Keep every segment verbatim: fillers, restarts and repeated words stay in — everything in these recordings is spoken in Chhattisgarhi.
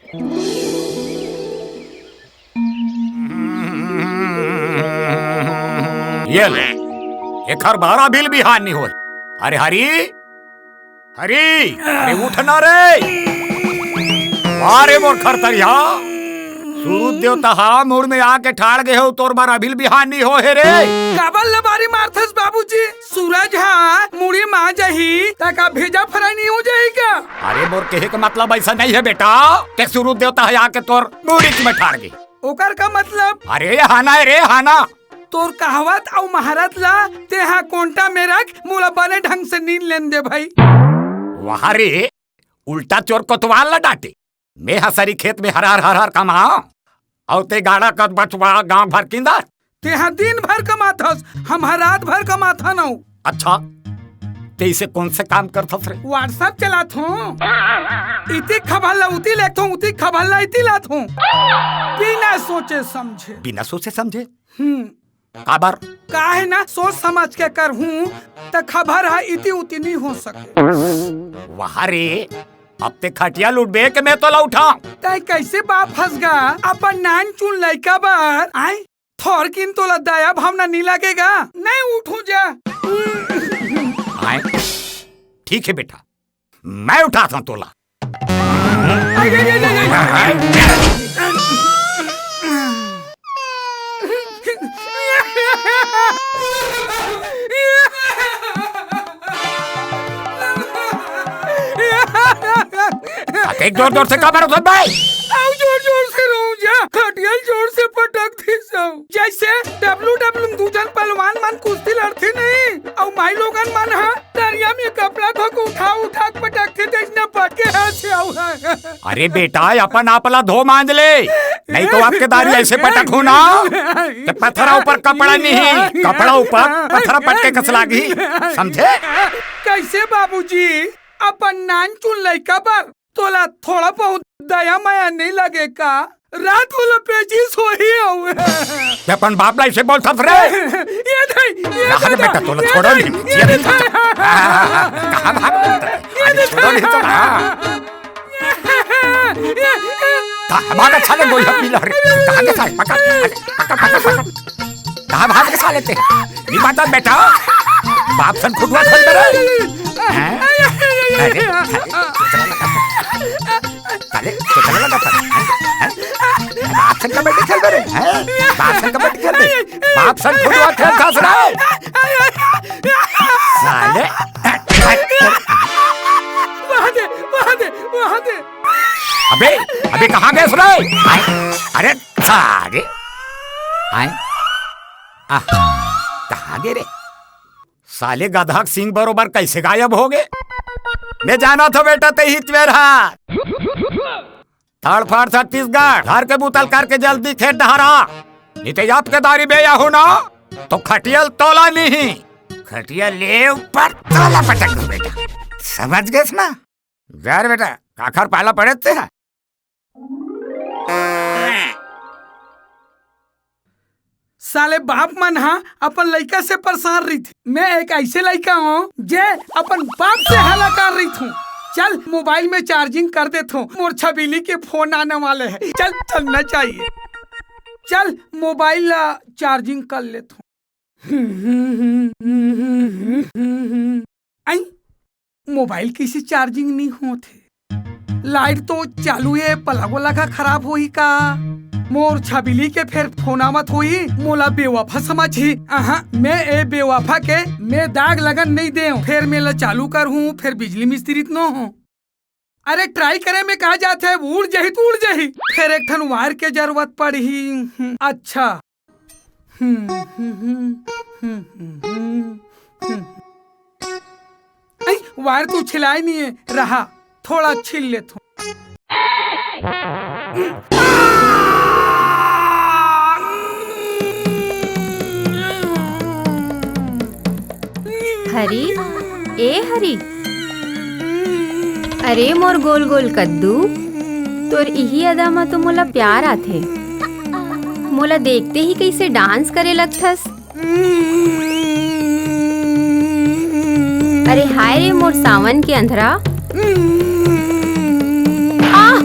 ये ले, एखर बर अभी ले बिहान नइ होय। अरे हरी, हरी, अरे उठ ना रे। वाह रे मोर खरतरिया, सूरज देवता हा मुड़ में आके ठाड़ गे हो, तोर बर अभी ले बिहान नइ होय हे रे। काबर लबारी मारथस बाबूजी? सूरज हा मुड़ी मा जाही, त का भेजा फ्राई नइ हो जाही का? अरे मोर कहे के मतलब अइसा नइ हे बेटा, ते सूरज देवता हा आके तोर मुड़ी में ठाड़ गे। ओकर का मतलब? अरे हाना रे हाना। तोर कहावत अउ महारत ला तेहा कोंटा में रख, मोला बने ढंग से नींद लेन दे भाई। वाह रे, उल्टा चोर कोतवाल ला डांटे। मैं हसरी खेत में हरहर हरहर कमाओं, अउ ते गाड़ा कस बचवा गांव भर किंदर। तेहा दिन भर कमाथस, हम हा रात भर कमाथन अउ। अच्छा, ते इसे कौन से काम करथस रे? WhatsApp चलाथों। इती खबर ला उती लेथों, उती खबर ला इती लाथों। बिना सोचे समझे। बिना सोचे समझे? हम्म। काबर? का हे ना, सोच समझ के करहूं, त खबर हा इती उती नइ हो सके। वाह रे, अब ते खटिया ल उठबे के मैं तोला उठांव। तैं कइसे बाप फंस गा? अपन नानचुन लइका बर, आय, थोरकिन तोला दया भावना नइ लागे गा? नइ उठहूं जा। आय, ठीक हे बेटा, मैं उठाथंव तोला। अतेक जोर जोर से काबर रोवत हस बे? अउ जोर जोर से रोवहूं जा, खटिया ल जोर से पटक दिस हंव। जइसे डब्ल्यू डब्ल्यू में दू झन पहलवान मन कुश्ती लड़थे नहीं, अउ माईलोगन मन हा तरिया में कपड़ा धो के उठा उठा के पटकथे, तइसने पटके हंस हंव। अरे बेटा, अपन आप ला धो मांज ले, नहीं तो अतेक दारी अइसे पटकहूं ना, त पथरा ऊपर कपड़ा नहीं, कपड़ा ऊपर पथरा पटके कस लागही, समझे? कइसे बाबूजी, अपन नानचुन लइका बर तोला थोड़ा बहुत दया मया नइ लागे का? रात वाला पेचिस होही हवे। ते अपन बाप ला अइसे बोलथस रे? ये दे, ये रहा दे दे, बेटा, तोला ये छोड़ो दे, नहीं, ये ये दे नहीं दे। छोड़ो। कहाँ भाग रहे हो? ये अरे दे छोड़ो दे। नहीं तो, हाँ। कहाँ भाग साले गोइया पीला रे? कहाँ के साले? पकड़, पकड़, पकड़, पकड़। कहाँ भाग के साले ते? नहीं बता बेटा। बाप सन खुटवा खोल दे रे। हैं? अरे, अरे, साले, तो चला लगा था, हैं? हैं? बाप सन कबड्डी खेल दे रे, हैं? बाप सन कबड्डी खेल दे। बाप सन खुटवा खेल था साले। साले। वहाँ दे, वहाँ दे, वहाँ दे। अबे, अबे कहाँ गए रे? हैं? अरे, साले। हैं? आह, कहाँ गे रे? साले गधा के सींग बरोबर कइसे गायब होगे? मैं जानथंव बेटा, तैं ही तेर हा। तड़फड़ छत्तीसगढ़, धर के बुतल करके जल्दी खेत डहर आ। नहीं तो अब के दारी बे आहूं ना, तो खटिया ल तोला नहीं। खटिया ले ऊपर तोला पटक दूं बेटा। समझ गेस ना? जा रे बेटा, काखर पाला पड़े ते हा। साले बाप मन हा अपन लइका से परेशान रहिथे। मैं एक अइसे लइका हंव, जे अपन बाप से हलाकान रहिथंव। चल, मोबाइल में charging कर देथंव, मोर छबीली के फोन आने वाले हे। चल, चलना चाहिए। चल, मोबाइल ला charging कर लेथंव। अई, मोबाइल कइसे charging नइ होत हे? लाइट तो चालू हे, plug वाला का खराब होही का? मोर छबीली के फेर फोन आवत होही, मोला बेवफा समझही। अहा, मैं ए बेवफा के मैं दाग लगन नइ देंव, फेर मैं ला चालू करहूं, फेर बिजली मिस्त्री त नो हों। अरे try करे में का जात हे, उड़ जाही त उड़ जाही, फेर एक ठन wire के जरूरत पड़ही। हम्म, अच्छा। हम्म, हम्म, हम्म, हम्म, हम्म, हम्म। अई, wire तो छिलाय नइ हे, रहा, थोड़ा छील लेथंव। हरी, ए हरी, अरे मोर गोल गोल कद्दू, तोर इही अदा म तो मोला प्यार आथे। मोला देखते ही कइसे dance करे लगथस। अरे हाय रे मोर सावन के अंधरा। आह!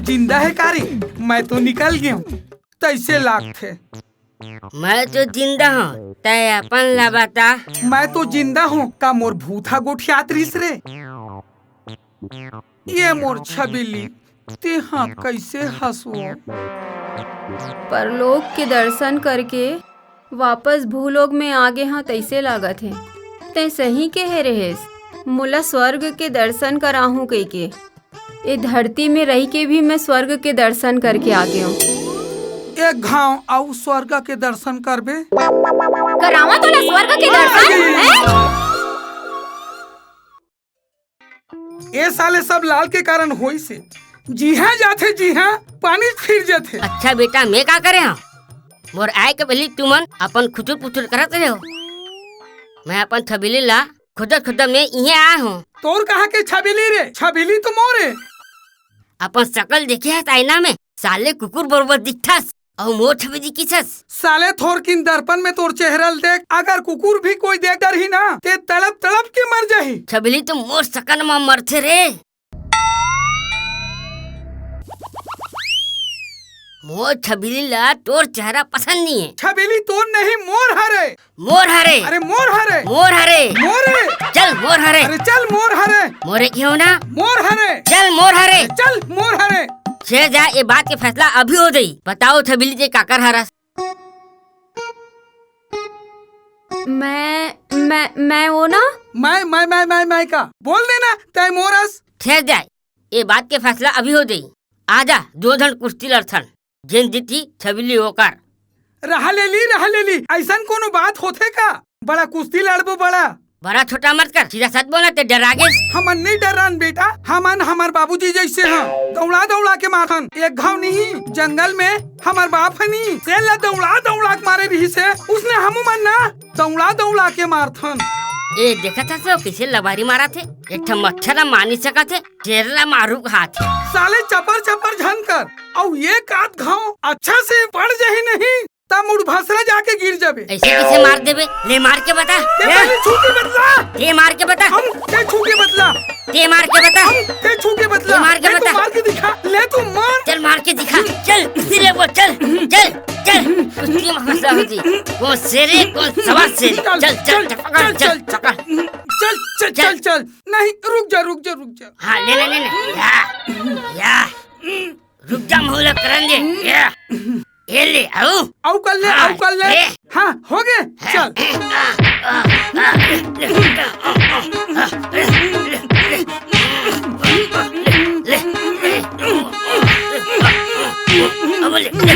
जिंदा हे का रे? मैं तो निकल गेंव। तइसे लागथे। मैं तो जिंदा हंव, तैं अपन ला बता। मैं तो जिंदा हंव, का मोर भूत ह गोठियात रिहिस रे? ये मोर छबीली, तेंहा कइसे हंसवो? परलोक के दर्शन करके वापस भूलोक में आ गे हंव तइसे लागत हे। तैं सही कहे रहेस, मोला स्वर्ग के दर्शन कराहूं कहिके। ए धरती में रहि के भी मैं स्वर्ग के दर्शन करके आ गेंव। एक घांव अउ स्वर्ग के दर्शन करबे। करावां तोला स्वर्ग के दर्शन, हैं? ए साले सब लाल के कारण होइस हे। जिहां जाथे जिहां पानी फिर जाथे। अच्छा बेटा, मैं का करे हंव? मोर आय के पहिली तुमन अपन खुचुर पुचुर करत रहे हो। मैं अपन छबीली ला खोजत खोजत मैं इहें आय हंव। तोर कहां के छबीली रे? छबीली तो मोर हे। अपन सकल देखे हस आईना में, साले कुकुर बरोबर दिखथस, अउ मोर छबीली किसस। साले थोरकिन दर्पण में तोर चेहरा ल देख, अगर कुकुर भी कोई देख डरही ना, ते तड़प तड़प के मर जाही। छबीली तो मोर सकल म मरथे रे। मोर छबीली ला तोर चेहरा पसंद नइ हे। छबीली तोर नहीं, मोर हरे। मोर हरे। अरे मोर हरे। मोर हरे। मोरे। चल मोर हरे। अरे चल मोर हरे। मोरे क्यों ना? मोर हरे। चल मोर हरे। अरे चल मोर हरे। छे जा, ए बात के फैसला अभी हो जाही। बताओ छबीली, तैं काकर हरस? मैं, मैं, मैं वो ना। मैं, मैं, मैं, मैं, मैं का? बोल देना, तैं मोर हस। ठहर जा, ए बात के फैसला अभी हो जाही। आजा, दू झन कुश्ती लड़थन, जेन जीतही छबीली ओकर। रहा लेली, रहा लेली, अइसन कोनो बात होथे का? बड़ा कुश्ती लड़बो बड़ा। बड़ा छोटा मत कर, सीधा सच बोल ना, तैं डरा गेस। हमन नइ डरान बेटा, हमन हमर बाबूजी जइसे हन, दउड़ा दउड़ा के मारथन। एक घांव नहीं, जंगल में हमर बाप ह नी, शेर ला दउड़ा दउड़ा के मारे रिहिस हे, उसने हमू मन ना दउड़ा दउड़ा के मारथन। ए, देखत हस वो कइसे लबारी मारत हे? एक ठन मच्छर ला मार नइ सकत हे, शेर ला मारू कहात हे। साले चपर चपर झन कर, अउ एक आध घांव अच्छा से पड़ जाही नहीं, त मुड़ भसरा जाके गिर जाबे। अइसे कइसे मार देबे? ले मार के बता। तैं पहले छू के बतला। तैं मार के बता। हम तैं छू के बतला। तैं मार के बता। हम तैं छू के बतला। तैं मार के ले तू बता। मार के दिखा। ले तू मार। चल मार के दिखा। चल, कुश्ती लेबो, चल, चल, चल। कुश्ती में फैसला होही। कौन शेर हे, कौन सवा शेर हे। चल, चल, चल, चल, चल, पकड़, चल, चल, चल, पकड़। चल, चल, चल, चल, चल। नहीं, रुक जा, रुक जा, रुक जा। हाँ, ले, ले, ले, ले। या, या। रुक जा, मोला करन दे। या। ए ले, अउ। अउ कर ले, हाँ, अउ कर ले। ए। हाँ, हो गे। चल। अब ले, ले।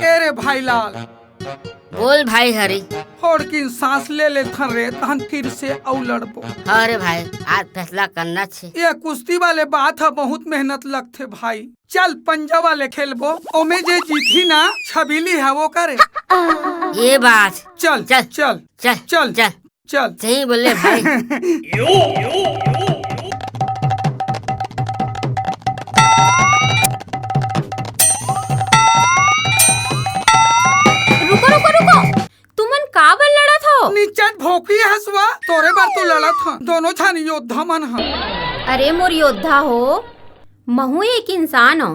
ए रे भाई लाल। बोल भाई हरी। थोड़किन सांस ले लेथन रे, तहन फिर से अउ लड़बो। हाँ रे भाई, आज फैसला करना छे। ये कुश्ती वाले बात ह, बहुत मेहनत लगथे भाई। चल पंजा वाले खेलबो, ओमे जे जीतही ना, छबीली ह वो करे। ये बात। चल, चल, चल, चल, चल, चल। चल। सही बोले भाई। रुको, रुको, रुको। तुमन का बर लड़त हो? निचट भोंकी हसवा, तोरे बर तो लड़त हन। दोनों झन योद्धा मन ह। अरे मोर योद्धा हो, महू एक इंसान हो,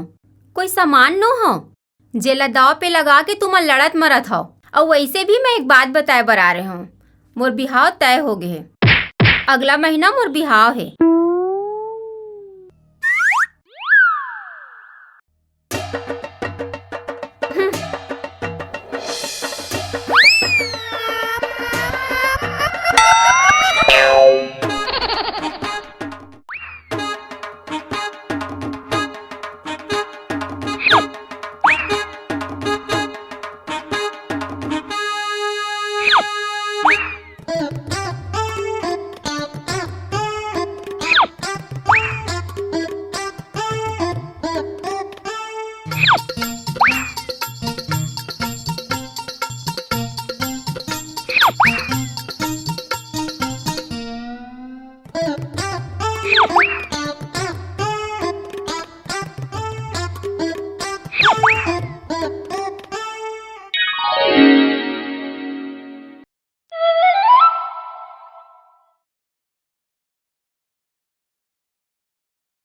कोई सामान नो हो, जेला दाव पे लगा के तुमन लड़त मरत हो। अउ वइसे भी मैं एक बात बताए बर आ रहे हो, मोर बिहाव तय हो गे हे। अगला महीना मोर बिहाव हे।